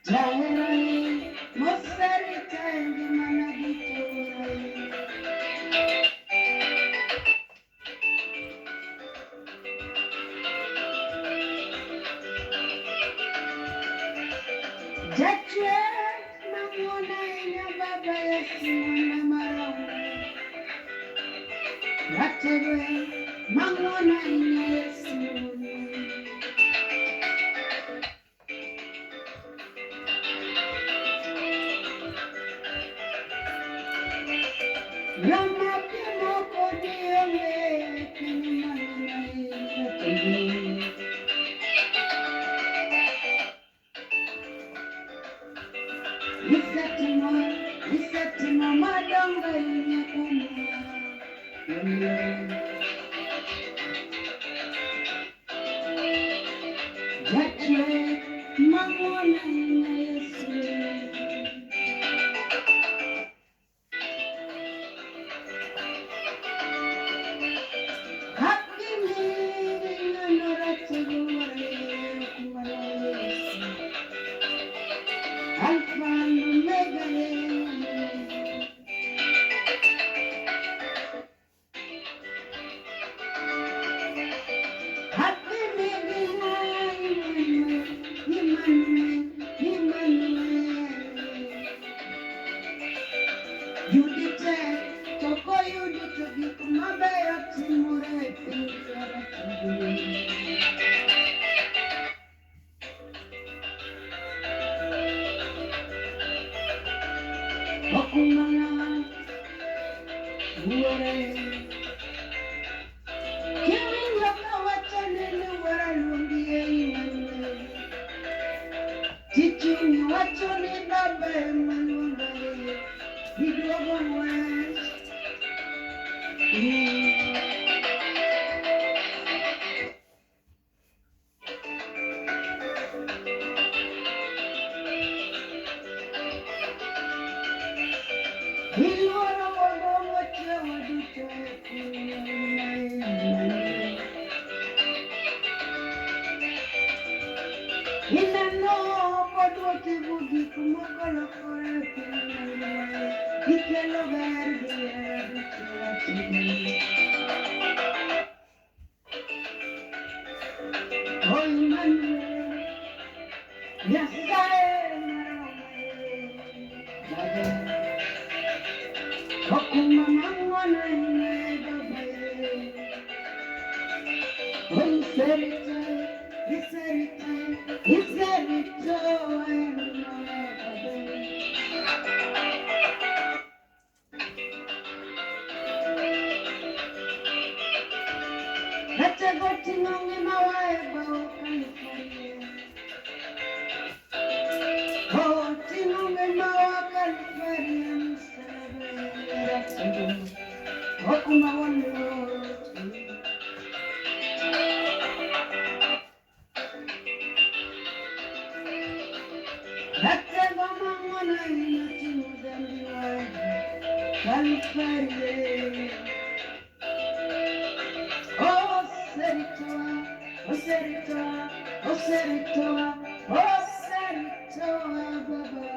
Jahera moserita e ngimana duto wuora. Jachwech mang'won ahinya Baba Yesu mwana maromre. Ratego mang'won ahinya Yesu. Ng'ama pimo kodi onge e piny mangima ratego. Isetimo, isetimo madongo ahinya kuomwa. Jachwech mang'won ahinya Yesu. Happy ng'ano ratego wuora Yesu. Alpha and Omega. Happy Emmanuel, Emmanuel, Emmanuel. Yudi tek, to koyudi to gik mabeyo timore e piny karatego. Okumana wuore. Kiwinjo kawacho ni wuora luongi e Emmanuel. Tichunyi wacho ni baba ema luonga e. Giduogo ng'wech. Iluoro wuogo mochwewa duto e piny mangima Emmanuel. Ineno koduoki bu gik moko lokore e piny mangima. Ikelo ber gi hera duto ratego. Oh Emmanuel, Nyasaye maromre. Baba. Okumba mang'won ahinya e Baba e. Oh iserito, iserito, iserito ahinya Baba e. Ratego ting'o ngimawa e bao California. Oh, ting'o ngimawa California msalaba ratego. Okumba wuon. Ratego mang'won ahinya ting'o dhambiwa Calvary. Oh, seritoa, oh, seritoa, oh, seritoa, oh, seritoa, Baba.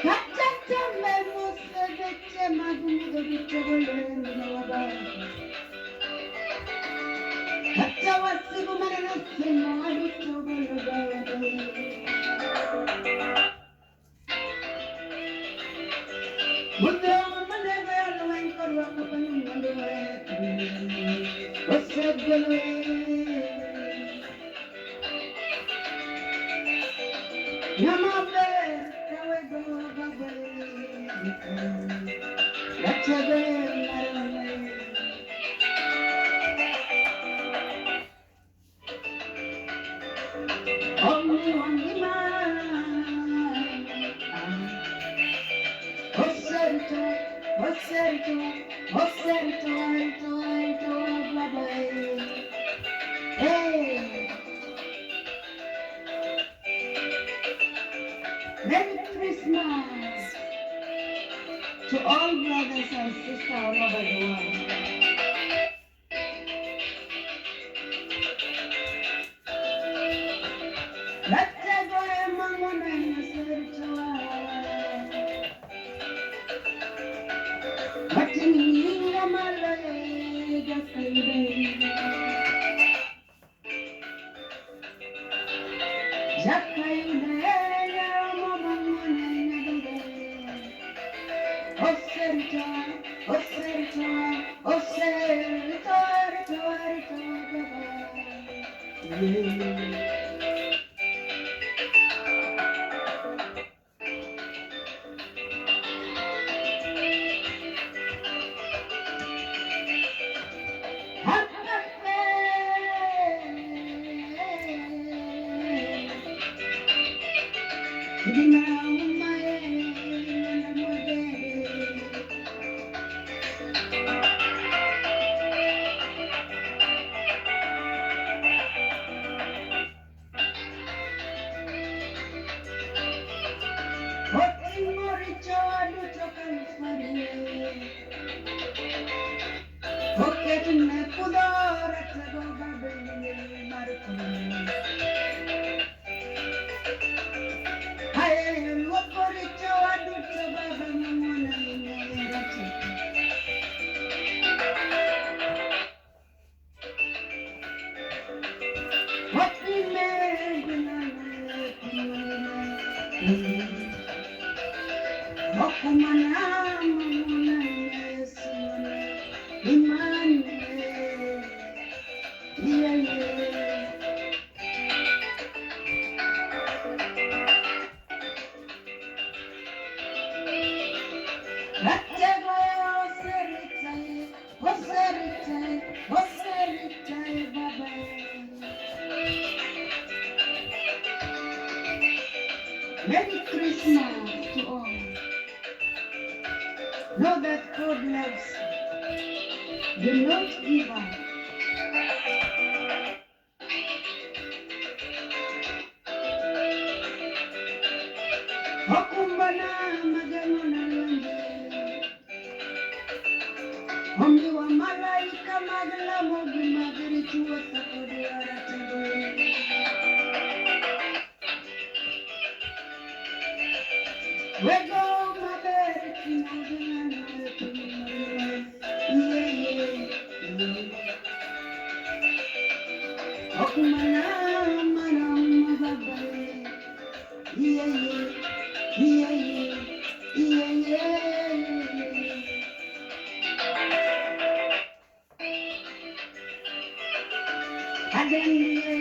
Kata tembe mosebeche mag mudho duto golo e ngimawa Baba. Kata wasigu maneno simowa duto golo Baba. Mudho manego lweny korwako piny mondo osegolo Ng'ama ber kawego Baba. Ratego maromre. Omiwa ngima. Oserito, oserito, oserito, rito, rito, Baba. Hey! Merry Christmas! To all brothers and sisters all over the world. Ratego mang'wona nyaseritowa. Wating'o nyinga malo e Jakayube. Jakayude nyarombo mang'wona nyadede. Oseritowa, oseritowa, oseritowa, ritowa, ritowa, baba. Yeah. Merry Christmas to all. Know that God loves you. Do not give up. Okumbana magano na lwende. Omiwa malaika mag lamo gi mag rito kod ratego. Wego maber timo gi ng'ano e piny mangima. Yeah, yeah. Okumana marama baba. Yeah, yeah, yeah, yeah. Adendiye